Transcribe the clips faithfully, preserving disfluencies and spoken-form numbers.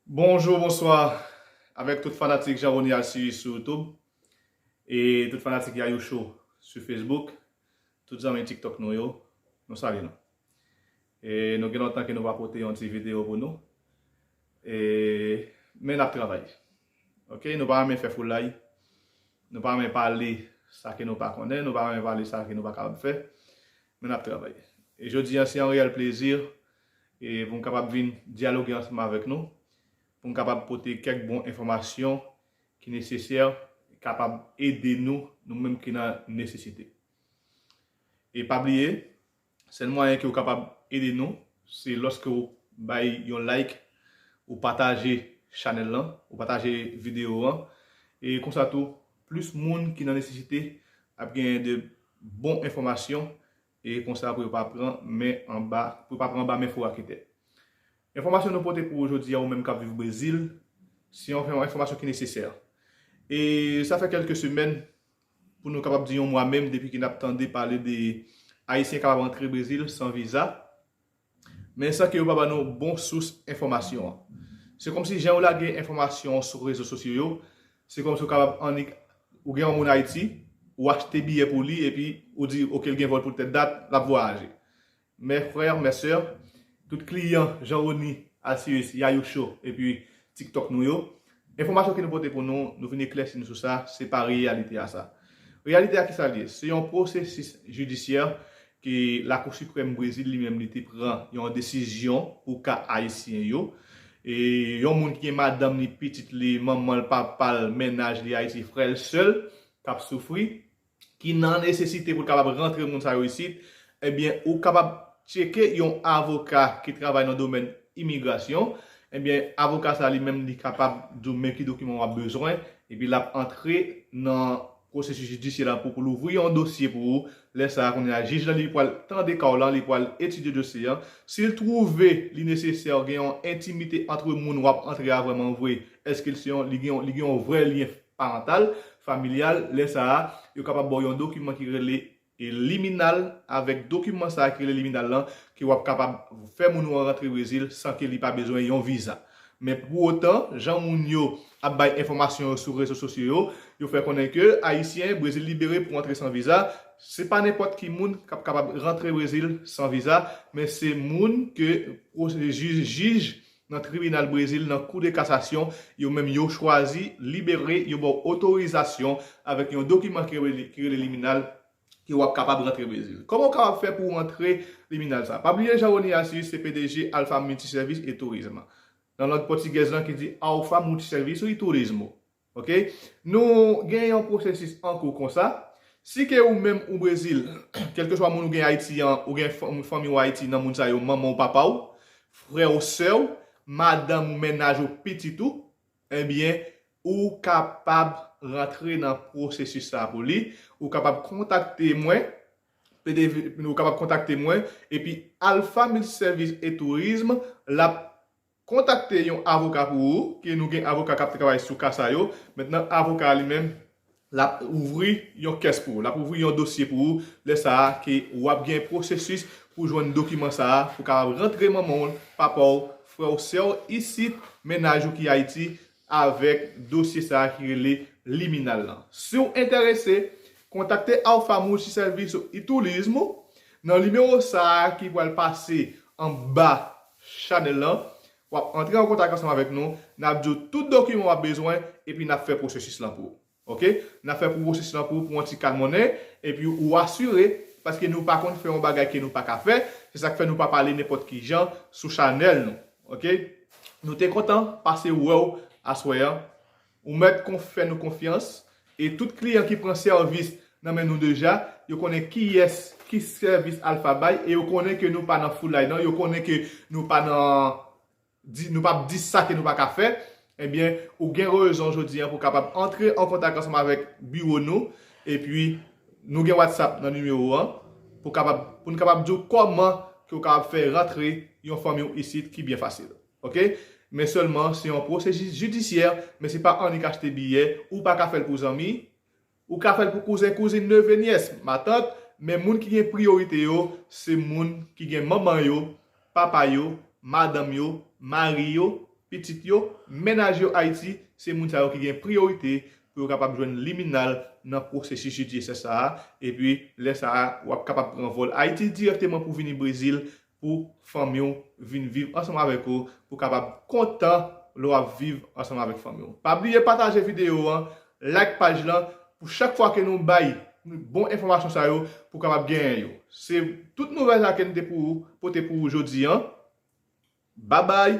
Bonjou, bonswa avèk tout fanatik Jean Rony Alcius sou YouTube e tout fanatik Yayou Show sou Facebook, tout zanmi TikTok nou yo, nou salye nou. E nou gen lontan ke nou pa pote yon ti videyo pou nou. E, men n ap travay. Ok, nou pa renmen fè foulay. Nou pa renmen pale sa ke nou pa konnen, nou pa renmen pale sa ke nou pa kapab fè. Men n ap travay. E jodi a, se yon reyèl plezi e pou m kapab vin dyaloge ansanm avèk nou, pou m kapab pote kèk bon enfòmasyon ki nesesè, kapab ede nou, nou menm ki nan nesesite. E pa bliye, sèl mwayen ke w kapab ede nou, se lòske w bay yon like, ou pataje chanèl lan, ou pataje videyo an, e konsa tou, plis moun ki nan nesesite ap genyen de bon enfòmasyon, e konsa pou yo pa pran men anba, pou yo pa pran anba men fo raketè. Enfòmasyon nou pote pou ou jodi a, ou menm k ap viv Brezil, se yon enfòmasyon ki nesesè. E sa fè kèlke semèn, pou nou kapab di yon mwa menm, depi ke n ap tande pale de Ayisyen kapab antre Brezil san viza, men san ke yo pa ban nou bon sous enfòmasyon an. Se kòmsi jan yo lage enfòmasyon sou rezo sosyo yo, se kòmsi ou kapab annik, ou gen yon moun Ayiti, ou achte biyè pou li, epi ou di, oke, l gen vòl pou tèl dat, l ap vwayaje. Mè frè, mè sè, tout kliyan Jean Rony Alcius, Yayou Show, epi TikTok nou yo, enfòmasyon ke nou pote pou nou, nou vin eklèsi nou sou sa, se pa reyalite a sa. Reyalite a ki sa l ye? Se yon pwosesis jidisyè ke Lakou Siprèm Brezil li menm li te pran yon desizyon pou ka ayisyen yo. E yon moun ki gen madanm li, pitit li, manman l, papa l, mennaj li Ayiti, frè l, sè l, k ap soufri, ki nan nesesite pou l kapab rantre moun sa yo isit, ebyen, ou kapab tcheke yon avoka ki travay nan domèn imigrasyon. Ebyen, avoka sa li menm, li kapab di w men ki dokiman w ap bezwen, epi l ap antre nan pwosesis jidisyè la pou, pou l ouvri yon dosye pou ou. Lè sa a, kounye a, jij lan, li pral tande ka w lan, li pral etidye dosye an. Si l twouve li nesesè gen yon entimite ant moun w ap antre a vrèman vre, èske l se yon, li gen yon, li gen yon vrè lyen parantal, familyal, lè sa a, yo kapab ba w yon dokiman ki rele, e, liminal, avèk dokiman sa a ki rele liminal lan, ke w ap kapab fè moun ou an rantre Brezil san ke li pa bezwen yon viza. Men pou otan, jan moun yo ap bay enfòmasyon yo sou rezo sosyo yo, yo fè konnen ke Ayisyen, Brezil libere pou antre san viza. Se pa nenpòt ki moun k ap kapab rantre Brezil san viza, men se moun ke pwose-, jij, jij nan tribinal Brezil, nan kou de kasasyon, yo menm yo chwazi libere, yo ba w otorizasyon avèk yon dokiman ki rele, ki rele liminal, ke w ap kapab rantre Brezil. Kòman w kapab fè pou w rantre liminal sa? Pa bliye, Jean Rony Alcius se P D G Alpha Multiservice et Tourisme. Nan lang pòtigèz lan ki di Alpha Multiservice e Turismo. Ok? Nou gen yon pwosesis an kou konsa. Si ke ou menm ou Brezil, kèlkeswa moun ou gen Ayiti an, ou gen fanm-, fanmi w Ayiti nan moun sa yo, manman w, papa w, frè w, sè w, madanm ou, mennaj ou, pitit ou, ebyen, ou kapab rantre nan pwosesis sa pou li. Ou kapab kontakte mwen, P D V, ou kapab kontakte mwen, epi Alpha Multiservice et Tourisme, l ap kontakte yon avoka pou ou, ke nou gen avoka k ap travay sou ka sa yo. Mentnan, avoka a li menm, l ap ouvri yon kès pou ou, l ap ouvri yon dosye pou ou. Lè sa a, ke w ap gen pwosesis pou jwenn dokiman sa a, pou kapab rantre manman w, papa w, frè w, sè w isit, mennaj ou ki Ayiti, avèk dosye sa a ki rele liminal lan. Si w enterese, kontakte Alpha Multiservice e Turismo nan nimewo sa a ki pral pase anba chanèl lan. W ap antre an kontak ansanm avèk nou, n ap di w tout dokiman w ap bezwen, epi n ap fè pwosesis lan pou ou. Ok? N ap fè pwosesis lan pou ou pou yon ti kal monnen, epi ou asire, paske nou pa konn fè yon bagay ke nou pa ka fè, se sa k fè nou pa pale nenpòt ki jan sou chanèl nou. Ok? Nou te kontan pase wè w aswè an. Ou mèt konf-, fè nou konfyans. E tout kliyan ki pran sèvis nan men nou deja, yo konnen kiyès, ki sèvis Alpha bay, e yo konnen ke nou pa nan foulay, non. Yo konnen ke nou pa nan, di, nou p ap di sa ke nou pa ka fè. Ebyen, ou gen rezon jodi an pou kapab antre an kontak ansanm avèk biwo nou. Epi, nou gen WhatsApp nan nimewo an pou kapab, pou n kapab di w kòman ke w kapab fè rantre yon fanmi w isit ki byen fasil. Ok? Men sèlman, se yon pwosesis jidisyè, men se pa annik achte biyè, ou pa ka fè l pou zanmi, ou ka fè l pou kouzen, kouzin, neve, nyès, matant, men moun ki gen priyorite yo, se moun ki gen manman yo, papa yo, madanm yo, mari yo, pitit yo, mennaj yo Ayiti, se moun sa yo ki gen priyorite pou yo kapab jwenn liminal nan pwosesis jidisye sa a, epi lè sa a, w ap kapab pran vòl Ayiti dirèkteman pou vini Brezil, pou fanmi w vin viv ansanm avèk ou, pou kapab kontan lè w ap viv ansanm avèk fanmi w. Pa bliye pataje videyo an, like paj lan, pou chak fwa ke nou bay bon enfòmasyon sa yo, pou kapab genyen yo. Se tout nouvèl sa ke n te pou pote pou ou jodi an. Babay,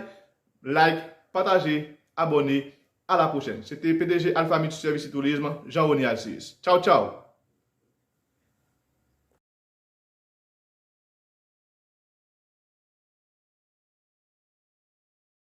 like, pataje, abòne. A la pwochèn. Se te P D G Alpha Multiservice et Tourisme, Jean Rony Alcius. Tchaw, tchaw!